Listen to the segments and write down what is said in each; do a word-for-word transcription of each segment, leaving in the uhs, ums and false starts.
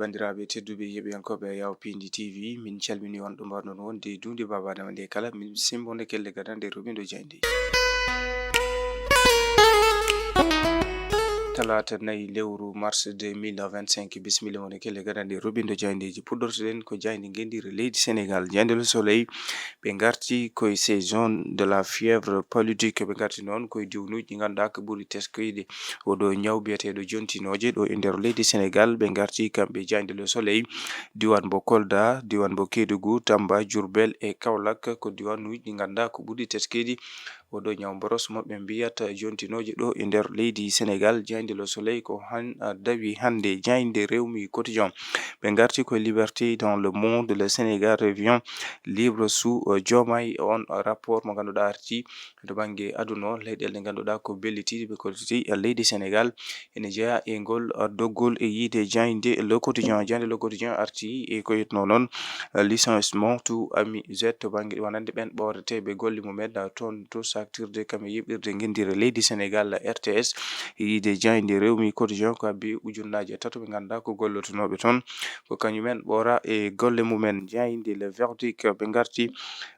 Banndiraaɓe tedduɓe, yeɓiyankooɓe Yaw Pindi T V, min calmini on ɗo mbaɗnon wonde duunde Baba Adama nde kala, min simbo nde kelle gadande roɓindo jayndi. Talaata nayi lewru mars deux mille vingt-cinq, bisimilla wonde kelle gadande roɓindo jayndeeji. Puɗɗortoɗen ko jayndi ngenndire leydi Senegal, jayndi Le Soleil, ɓe ngarti koye saison de la fièvre paludisme, ɓe ngarti noon koye diwnuuji ɗi ngannduɗaa ko ɓuri teskeede. Oɗo ñaw biyeteeɗo jontinooje ɗo e nder leydi Senegal, ɓe ngarti kamɓe jayndi Le Soleil, diwan mbo Kolda, diwan mbo Kédougou, Tamba, Diourbel e Kaolack ko diwanuuji ɗi ngannduɗaa ko ɓuri teskeede. Oɗo ñaw mboros mo ɓe mbiyata jontinooje ɗo e nder leydi Senegal, jayndi Le Soleil ko han, a, dawi hannde, jayndi Rewmi Quotidien. Ɓe ngarti koye Liberté dans le monde, le Sénégal revient libre sous, euh, Diomaye, on rapport mo ngannduɗaa arti to bannge aduna o, leyɗeele ɗe ngannduɗaa ko bellitiiɗe ɓe kolliti, eh, leydi Senegal ene jeyaa e ngol, eh, doggol e yiide jaaynde Le Quotidien. Jaaynde Le Quotidien arti e ko yetno noon, eh, licenciement to Ami Z to bannge wonande ɓeen ɓooreteeɓe golle mumen, eh, toon to saakitirde kam e yeɓirde ngenndire leydi Senegal, R T S, e yiide jaaynde Rewmi Quotidien ko abbi ujunnaaje tato ɓe ngannduɗaa ko gollotonooɓe toon. Ko kañumen ɓoora e golle mumen. Jaaynde Le Verdict ɓe ngarti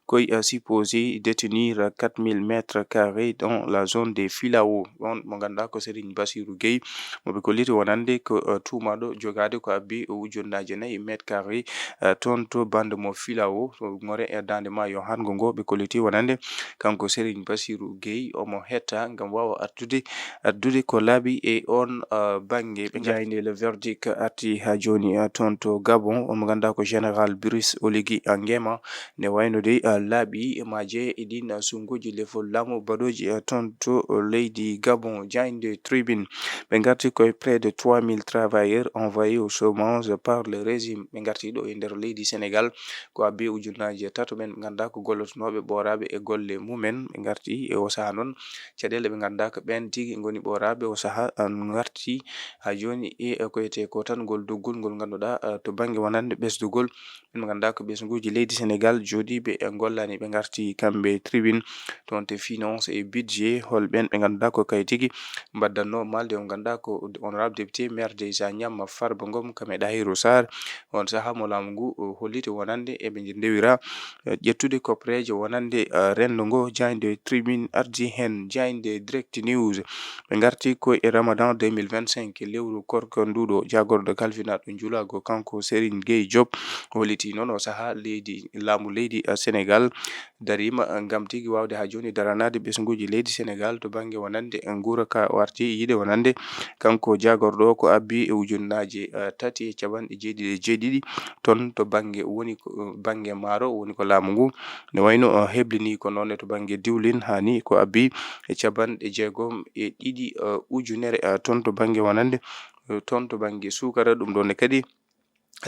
koye, eh, supposé détenir quatre mille mètres carrés dans la zone des Filao. On mo ngannduɗaa ko Serigne Bassirou Gueye, mo ɓe kolliti wonande ko, eh, tuumaaɗo jogaade ko abbi ujunnaaje nayi mètres carrés, eh, toon to bande mo Filao, to ŋore e daande maayo Hanngo ngo, ɓe kolliti wonande kanko Serigne Bassirou Gueye, omo hetta ngam waawa artude, addude ko laaɓi e on, eh, bannge. Ɓe jaaynde Le Verdict arti haa jooni, eh, toon to Gabon, on mo ngannduɗaa ko Général Brice Oligui Nguema, ne waynude, ah, laaɓi e maaje e ɗiin, ah, sunnguuji lefol laamu baɗooji, ah, toon to leydi Gabon. Jaaynde Tribune, ɓe ngarti koye près de trois mille travailleurs envoyés au chômage par le régime. Ɓe ngarti ɗo e nder leydi Senegal, ko abbi ujunnaaje tato ɓeen ɓe ngannduɗaa ko gollotonooɓe ɓooraaɓe e golle mumen. Ɓe ngarti e o sahaa noon, caɗeele ɓe ngannduɗaa ko ɓeen tigi ngoni ɓooraaɓe o sahaa, ah, ngarti haa jooni e ko etee ko tan ngol doggol ngol ngannduɗaa, ah, to bannge wonande ɓesdugol. Ɓe ngannduɗaa ko ɓesnguuji leydi Senegal jooɗiiɓe e ngollani ɓe ngarti kamɓe tribune toon to finance e budget, hol ɓeen ɓe ngannduɗaa ko kay tigi mbaddannoo maalde o ngannduɗaa ko honorable député maire de Agnam Farba Ngom kam e Ɗahiru Sarr. On sahaa mo laamu ngu, o holliti wonande eɓe ndewira, eh, ƴettude koppereeje wonande, eh, renndo ngo. Jaaynde tribune ardi heen. Jaaynde Direct News, ɓe ngarti ko e Ramadan deux mille vingt-cinq, lewru korka nduɗo, jaagorɗo kalfinaaɗo njulaagu kanko Serigne Gueye Diop holliti noon o sahaa leydi, laamu leydi, eh, Senegal dariima, eh, ngam tigi waawde haa jooni daranaade ɓesnguuji leydi Senegal to bannge wonande, eh, nguura ka o arti yiide wonande kanko jaagorɗo o ko abbi e ujunnaaje, eh, tati e capanɗe jeeɗiɗi e jeeɗiɗi toon to bannge woni ko, eh, bannge maaro woni ko laamu ngu ne wayno, eh, heblini ko noon ne to bannge diwlin haa ni ko abbi e capanɗe jeegom e ɗiɗi, eh, ujunere, eh, toon to bannge wonande, eh, toon to bannge suukara. Ɗum ɗoon ne kadi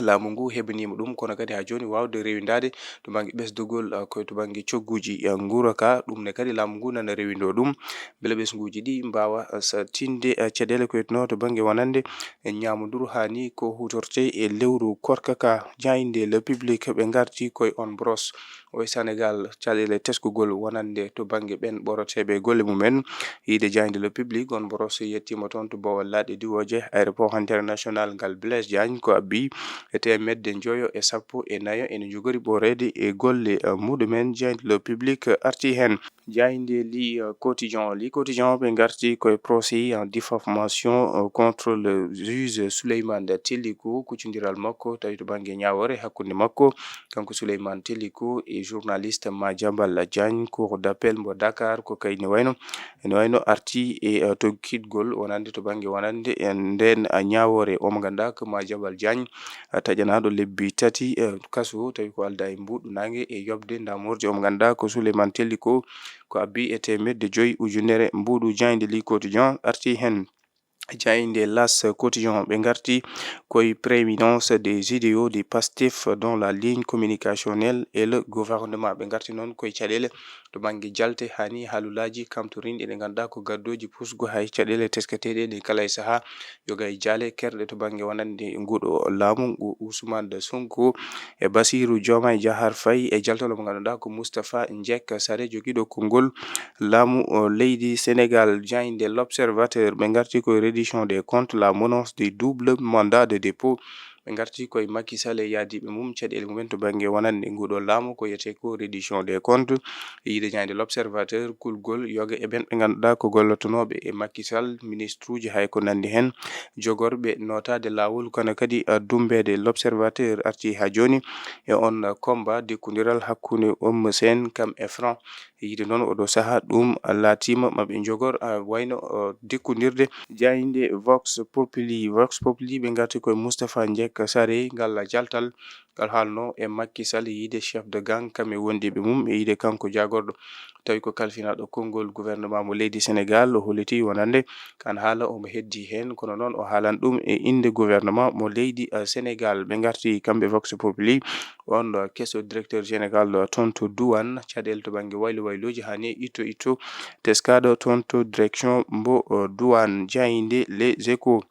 laamu ngu heɓaniima ɗum, kono kadi haa jooni waawde rewindaade to bannge ɓesdugol, eh, ko to bannge cogguuji, eh, nguura ka. Ɗum ne kadi laamu ngu nana rewindoo ɗum, mbele ɓesnguuji ɗi mbaawa, eh, sa tinde, eh, caɗeele ko etnoo to bannge wonande, eh, ñaamunduru haa ni ko huutortee e lewru korka ka. Jaaynde Le Public ɓe ngarti koye on brosse. O e Senegal, caɗeele teskugol wonande to bannge ɓeen ɓorateeɓe golle mumen. Yiide jaaynde Le Public, on brosse yettiima toon to Bowal Laaɗe Diwooje, aéroport international ngal Blaise Diagne, ko abbi e teemedde njoyo e sappo e nayo ene njogori ɓooreede e golle, eh, muɗumen. Jaaynde Le Public arti heen. Jaaynde Le Quotidien, Le Quotidien ɓe ngarti koye procès en diffamation, euh, contre le juge Souleymane Teliko, kuccondiral makko tawi to bannge ñaawoore hakkunde makko, kanko Souleymane Teliko e journaliste Madiambal Diagne, cour d'appel mbo Dakar, ko kay ne wayno, ne wayno arti e, eh, tokkitgol wonande to bannge wonande e ndeen, eh, ñaawoore. Omo ngannduɗaa ko Madiambal Diagne, eh, taƴanaaɗo lebbi tati, eh, kaso, tawi ko aldaa e mbuuɗu naange e yoɓde ndaamoordi. Omo ngannduɗaa ko Souleymane Teliko, ko abbi e teemedde joyi ujunere mbuuɗu. Jaaynde Le Quotidien arti heen. Jaaynde L'As Quotidien ɓe ngarti koye prééminence des idéaux de Pastef dans la ligne communicationnelle et le gouvernement. Ɓe ngarti noon koye caɗeele to bannge jalte haa ni haalulaaji kamtorinɗi ɗe ngannduɗaa ko gaddooji pusgo hay caɗeele tesketeeɗe ɗe kala e sahaa yoga e jaale kerɗe to bannge wonande nguɗo laamu ngu Ousmane Sonko e Bassirou Diomaye Diakhar Faye e jaltol mo ngannduɗaa ko Moustapha Ndiack Sarré jogiiɗo konngol laamu, o, leydi Senegal. Jaaynde L'Observateur ɓe ngarti koye reddition des comptes, la menace du double mandat de dépôt. Ɓe ngarti koye Macky Sall e yaadiiɓe mum, caɗeele mumen to bannge wonande nguɗo laamu ko wiyetee ko reddition des comptes. E yiide jaaynde L'Observateur, kulgol yoga e ɓen ɓe ngannduɗaa ko gollotonooɓe e Macky Sall, ministruuji hay ko nanndi heen, jogorɓe nootaade laawol, kono kadi, ah, dummbeede. L'Observateur arti haa jooni e on, ah, combat, dikkondiral hakkunde Eumeu Sène kam e Franc. E yiide noon oɗo sahaa, ɗum laatiima maɓe njogor, ah, wayno, ah, dikkondirde. Jaaynde Vox Populi, Vox Populi ɓe ngarti koye Moustapha Ndiack Sarré, ngal jaltal ngal haalno e Macky Sall e yiide chef de gang kam e wondiiɓe mum, e yiide kanko jaagorɗo tawi ko kalfinaaɗo konngol gouvernement mo leydi Sénégal. O holliti wonande kan haala omo heddi heen, kono noon o haalan ɗum e innde gouvernement mo leydi, eh, Sénégal. Ɓe ngarti kamɓe Vox Populi, on ɗo keso directeur général ɗo toon to douane, caɗeele to bannge waylo waylooji haa ni itto itto teskaaɗo toon to direction mbo, eh, douane. Jaaynde Les Échos.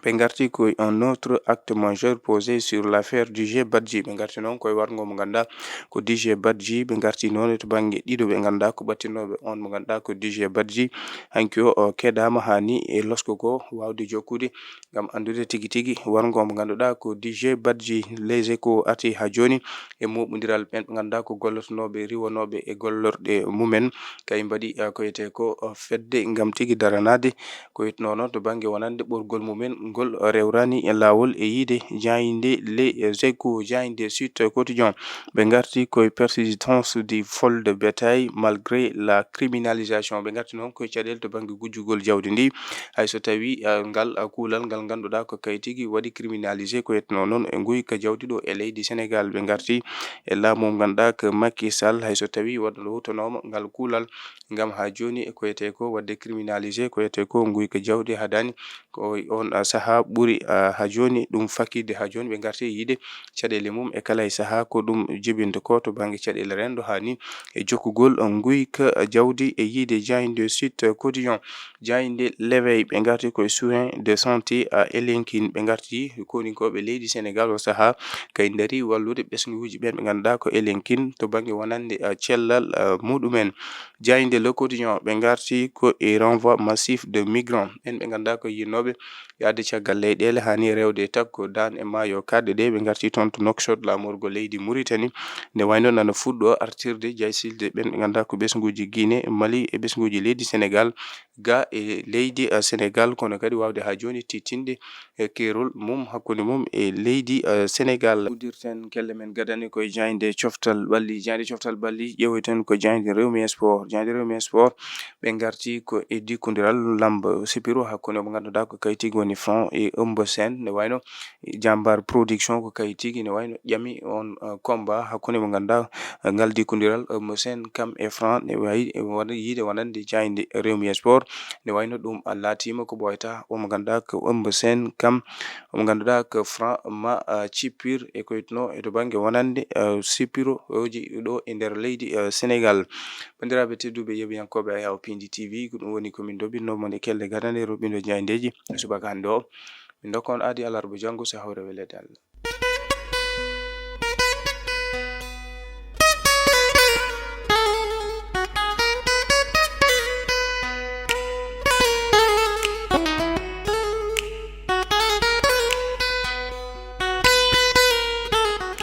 Ɓe ngarti ko un autre acte majeur posé sur l'affaire D G Badji. Ɓe ngarti noon koye warngo mo ngannduɗaa ko D G Badji. Ɓe ngarti noon to bannge ɗiɗo ɓe ngannduɗaa ko ɓattinooɓe on mo ngannduɗaa ko D G Badji. Hanki o, o keɗaama haa ni e losko ko waawde jokkude ngam anndude tigi tigi warngo mo ngannduɗaa ko D G Badji. Les Échos arti haa jooni e moɓondiral ɓen ɓe ngannduɗaa ko gollotonooɓe, riwonooɓe e gollorɗe mumen. Kay mbaɗi, eh, ko wiyetee ko, eh, fedde ngam tigi daranaade ko wiyetnoo noon to bannge wonande ɓoorgol mumen ngol rewraani e laawol e yiide jaaynde Les Échos, jaaynde Sud Quotidien. Ɓe ngarti koye persistance du vol de bétail malgré la criminalisation. Ɓe ngarti noon koye caɗeele to bannge gujjugol jawdi ndi. Hay so tawii, ah, ngal, ah, kuulal ngal ngannduɗaa ko kay tigi waɗi criminalisé ko wiyetnoo noon e nguyka jawdi ɗo e leydi Sénégal. Ɓe ngarti e laamu mo ngannduɗaa ko Macky Sall, hay so tawii waɗ-, wowtanooma ngal kuulal ngam haa jooni ko wiyetee ko waɗde criminalisé ko wiyetee ko nguyka jawdi haadaani. Ko on, ah, sahaa ɓuri, ah, haa jooni ɗum fakkitde haa jooni. Ɓe ngarti e yiide caɗeele mum e kala e sahaa ko ɗum jibinta ko to bannge caɗeele renndo haa ni e jokkugol, ah, nguyka jawdi e yiide jaaynde Sud Quotidien. Jaaynde L'Éveil, ɓe ngarti koye soins de santé à Elinkine. Ɓe ngarti koninkooɓe leydi Sénégal o sahaa kay ndaari wallude ɓesnguuji ɓen ɓe ngannduɗaa ko Elinkine to bannge wonande, ah, cellal, ah, muɗumen. Jaaynde Le Quotidien, ɓe ngarti ko e renvoi massif de migrants, ɓen ɓe ngannduɗaa ko yinnooɓe yaade caggal leyɗeele haa ni rewde e takko daan e maayo kaɗɗe ɗe. Ɓe ngarti toon to Nouakchott, laamorgo leydi Mauritanie, nde wayno nana fuɗɗo artirde jaysilde ɓen ɓe ngannduɗaa ko ɓesnguuji Guinée, Mali e ɓesnguuji leydi Sénégal, ga e leydi, eh, Sénégal, kono kadi waawde haa jooni tiiɗtinde e keerol mum hakkunde mum e leydi, eh, Sénégal. Uddirten kelle men gadane koye jaaynde coftal ɓalli. Jaaynde coftal ɓalli ƴeewoyten ko jaaynde Rewmi Sport. Jaaynde Rewmi Sport ɓe ngarti ko e dikkondiral lamba sipiro hakkunde mo ngannduɗaa ko kay tigi woni Franc e Eumeu Sène. Nde wayno Jambar Production ko kay tigi ne wayno ƴami on, eh, combat hakkunde mo ngannduɗaa, eh, ngal dikkondiral, eh, Eumeu Sène kam e Franc ne wayi, eh, wona yiide wonande jaaynde Rewmi Sport. Ne wayno ɗum, ah, laatiima ko ɓooyata o mo ngannduɗaa ko Eumeu Sène kam, o mo ngannduɗaa ko Franc ma, ah, cippir e ko wiyetnoo e to bannge wonande, ah, sippiroji ɗo e nder leydi, ah, Sénégal. Banndiraaɓe tedduɓe yeeɓiyankooɓe Ayaw Pindi T V, ko ɗum woni ko min ndoɓinoo mo nde kelle gadane roɓɓindo jaayndeeji subaka hannde o. Min ndokka on aadi alarba janngo so hawre weleede Allah.